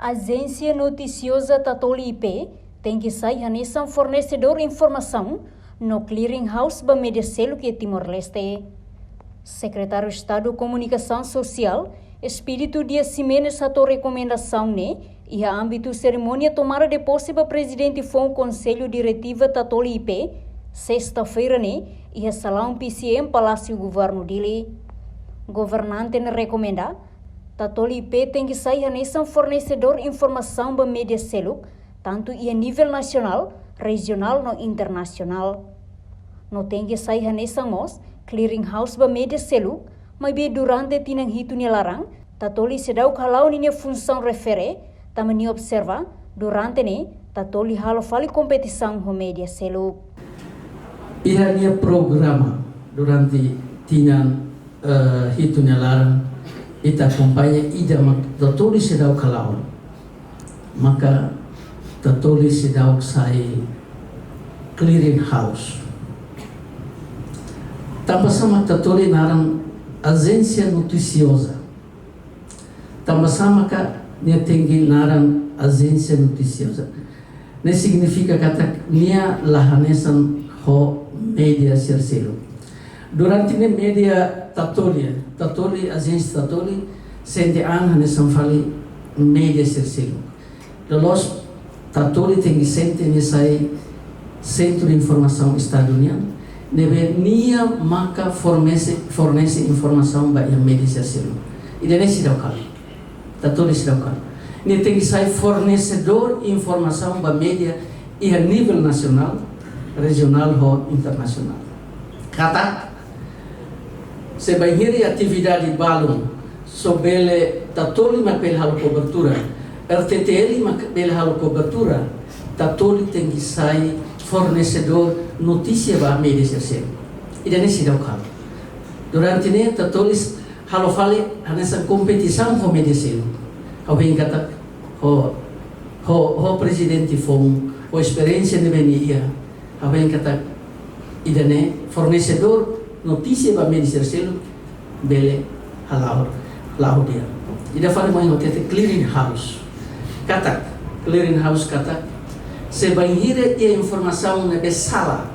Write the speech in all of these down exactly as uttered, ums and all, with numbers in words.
Ajénsia Notisioza Tatoli I P tenke sai hanesan fornesedór informasaun no clearing house ba média seluk iha Timor-Leste. Sekretáriu Estadu Komunikasaun Sosiál, Expedito Dias Ximenes, hato'o rekomendasaun ne'e iha ámbitu serimónia tomada de posse ba Prezidente foun Konsellu Diretiva Tatoli I P, sesta-feira ne'e, iha salaun P C M Palásiu Governu Dili. Governante ne'e rekomenda Tatoli I P tenke sai hanesan fornesedór informasaun ba média seluk, tantu iha nivel nasionál, rejionál no internasionál. No tenke sai hanesan mós clearing house ba média seluk, maibé durante tinan hitu nia laran, Tatoli seidauk hala'o ninia funsaun refere, tanba nia observa, durante ne'e, Tatoli halo fali kompetisaun ho média seluk. Iha nia programa durante tinan, eh, hitu nia laran, ita akompaña ida mak Tatoli seidauk hala'o. Maka Tatoli seidauk sai clearing house. Tanba sá mak Tatoli naran ajénsia notisioza? Tanba sá maka nia tenke naran ajénsia notisioza? Ne'e signifika katak nia la hanesan ho média sira seluk. Durante ne'e média Tatoli, Tatoli, ajénsia Tatoli, sente an hanesan fali média sira seluk. Loloos Tatoli tenke sente nia sai sentru de informasaun Estadu nian, ne'ebé nia maka fornese, fornese informasaun ba iha média sira seluk. Ida-ne'e seidauk halo. Tatoli seidauk halo. Nia tenke sai fornesedór informasaun ba média iha nivel nasionál, rejionál ho internasionál. Katak, se bainhira atividade balun só bele Tatoli mak bele halo kobertura, R T T L mak bele halo kobertura, Tatoli tenke sai fornesedór notísia ba média sira seluk. Ida-ne'e seidauk halo. Durante ne'e Tatoli halo fali hanesan kompetisaun ho média seluk. Ha'u hein katak ho, ho, ho prezidente foun, ho esperiénsia ne'ebé nia iha, ha'u hein katak ida-ne'e fornesedór notísia ba média sira seluk bele hala'o, la'o di'ak. Ida fali mai no hatete clearing house. Katak, clearing house katak, se bainhira iha informasaun ne'ebé sala,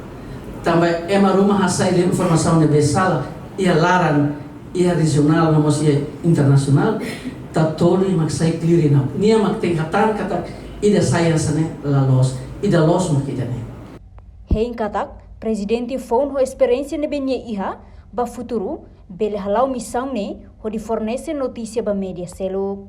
tanba ema ruma hasai de'it informasaun ne'ebé sala iha laran, iha rejionál no mós iha internasionál, Tatoli mak sai clearing house. Nia mak tenke hatán katak ida sai hanesan ne'e la loos, ida loos mak ida-ne'e. Hein katak, prezidente foun ho esperiénsia ne'ebé nia iha, ba futuru, bele hala'o misaun ne'e hodi fornese notísia ba média seluk.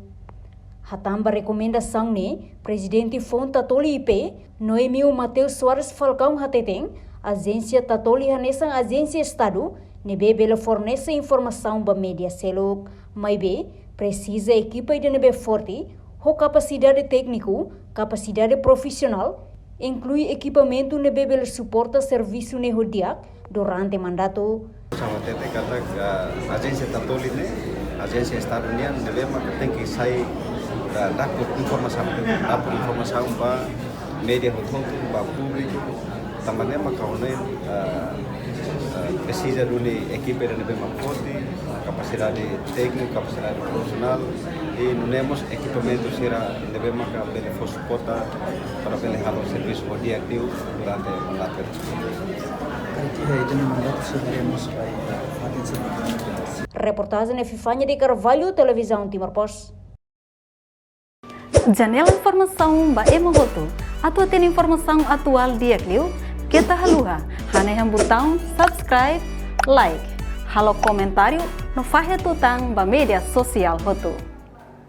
Hatán ba rekomendasaun ne'e, prezidente foun Tatoli I P, Noemio Mateus Soares Falcão hateten, ajénsia Tatoli hanesan ajénsia Estadu ne'ebé bele fornese informasaun ba média seluk. Maibé, presiza ekipa ida ne'ebé forte, ho kapasidade tékniku, kapasidade profisionál, inklui ekipamentu ne'ebé bele suporta servisu ne'e ho di'ak durante mandatu. Ha'u hatete katak, ah, ajénsia Tatoli ne'e ajénsia Estadu nian, ne'ebé maka tenke sai, ah, dahuluk informasaun, dahuluk informasaun ba média hotu-hotu, ba públiku, tanba ne'e maka ha'u hanoin, ah, ah, presiza duni ekipa ida ne'ebé mak forte, kapasidade tékniku, kapasidade profisionál, i nune'e mós ekipamentu sira ne'ebé maka bele fó suporta para bele halo servisu ho di'ak liu durante mandatu. Karik iha ida-ne'e mandatu sira mós bai, ah, atensaun. Reportajen Epifania de Carvalho, Televizaun Timor Post. Janela informasaun ba ema hotu. Atu hatene informasaun atuál di'ak liu, keta haluha hanehan butaun subscribe, like, halo komentáriu no fahe tutan ba média sosiál hotu.